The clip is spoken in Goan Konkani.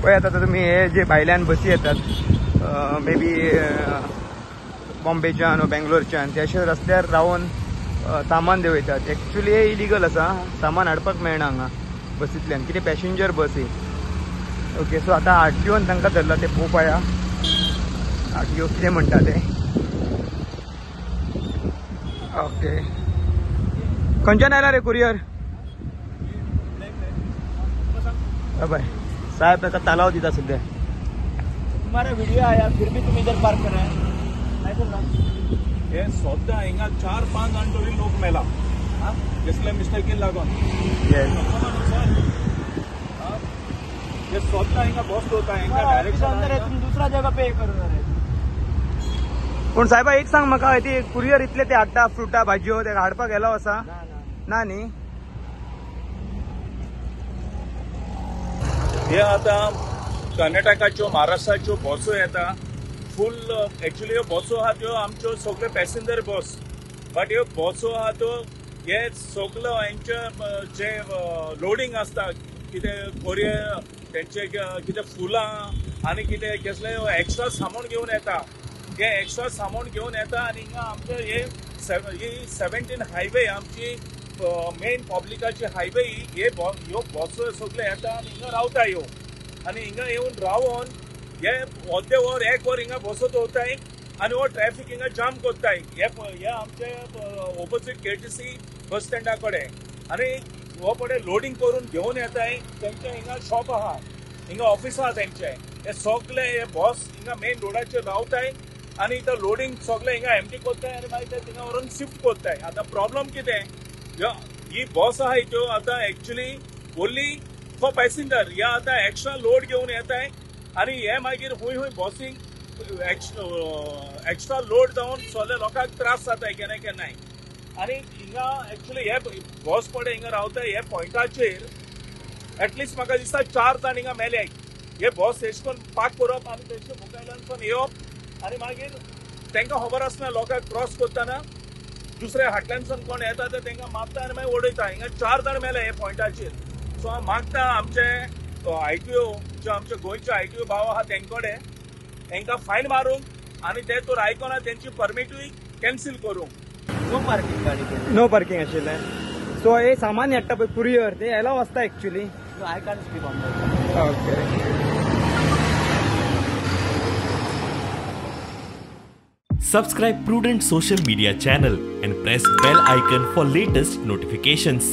पळयात आतां तुमी हे जे भायल्यान बसी येतात मे बी बॉम्बेच्यान वो बेंगलोरच्यान, ते अशे रस्त्यार रावन सामान देंवयतात. एक्चुली हे इलिगल आसा, सामान हाडपाक मेळना हांगा बसींतल्यान, कितें पॅसेंजर बस ही. ओके, सो आतां आरटीओन तांकां धरला ते पळोवपाया, आरटीओ कितें म्हणटा ते. ओके, खंयच्यान आयला रे कुरियर? बाय साहेब ताका तालाव दिता सध्या. तुम्हारा व्हिडिओ आया फिर भी तुम इधर पार्क कर रहे हैं. हे सद्दां हिंगा 4-5 जाण तरी लोक मेला कसले मिस्टेकीन लागून. हे सद्दां हिंगा बस दवरता, हिंगा डायरेक्शन अंदर है, तुम दूसरा जगह पे करो रे. पूण साहेबा एक सांग म्हाका, ती कुरियर इतले ते हाडटा फ्रुटा भाजयो ते हाडपाक गेलो आसा ना न्ही? हे आतां कर्नाटकाच्यो महाराष्ट्राच्यो बसो येता फूल. एक्चुअली ह्यो बसो आहा त्यो आमच्यो सगळ्यो पॅसेंजर बस, बट ह्यो बसो आहा त्यो हे सगळो हेंचे जे लोडींग आसता कितें कोरियर तेंचे कितें फुलां आनी कितें कसलें एक्स्ट्रा सामान घेवन येता. हे एक्स्ट्रा सामान घेवन येता आनी हिंगा आमचे हे 17 हायवे आमची मेन पब्लिकाची हायवे हे ह्यो बसो सगळे येता आनी हिंगा रावता ह्यो. आनी हिंगा येवन रावन हे अर्दे वर एक वर हिंगा बसो दवरताय आनी हो ट्रॅफिक हिंगा जाम करताय. हे आमचे ओपोजीट KTC बस स्टँडा कडेन. आनी हो पळय लोडींग करून घेवन येताय. तेंचे हिंगा शॉप आहा, हिंगा ऑफिस आहा तेंचे. हे सगळे हे बस हिंगा मेन रोडाचेर रावताय आनी इथं लोडींग सगळे हिंगा एमटी करताय आनी मागीर ते थिंगा व्हरून शिफ्ट करताय. आतां प्रॉब्लम कितें, ही बस आहा त्यो आतां एक्चुअली ओन्ली फॉर पॅसेंजर. ह्या आतां एक्स्ट्रा लोड घेवन येताय आनी हे मागीर हुंय हुंय बसींक एक्स्ट्रा लोड जावन सगळे लोकांक त्रास जाताय केन्ना केन्नाय. आनी हिंगा एक्चुअली हे बस पळय हिंगा रावताय हे पॉयंटाचेर एटलिस्ट म्हाका दिसता 4 जाण हिंगा मेले. हे बस एश करून पार्क करप आनी तेजे मुखायल्यान येवप आनी मागीर तांकां खबर आसना लोकांक क्रॉस करतना दुसऱ्या हाटल्यानसून कोण येता ते तांकां मारता आनी मागीर उडयता. हिंगा 4 जाण मेले हे पॉयंटाचेर. सो हांव मागता आमचे आयटीओ जे आमचे गोंयचे आयटीओ भाव आहा तेंकडे हेंकां फायन मारूंक आनी ते तर आयकना तेंची परमिटूय कॅन्सील करूंक. नो पार्किंग गाडी, नो पार्किंग आशिल्लें. सो हे सामान हाडटा पळय कुरियर ते एलाव आसता actually. I can't speak on that. Okay. Subscribe Prudent Social Media channel and press bell icon for latest notifications.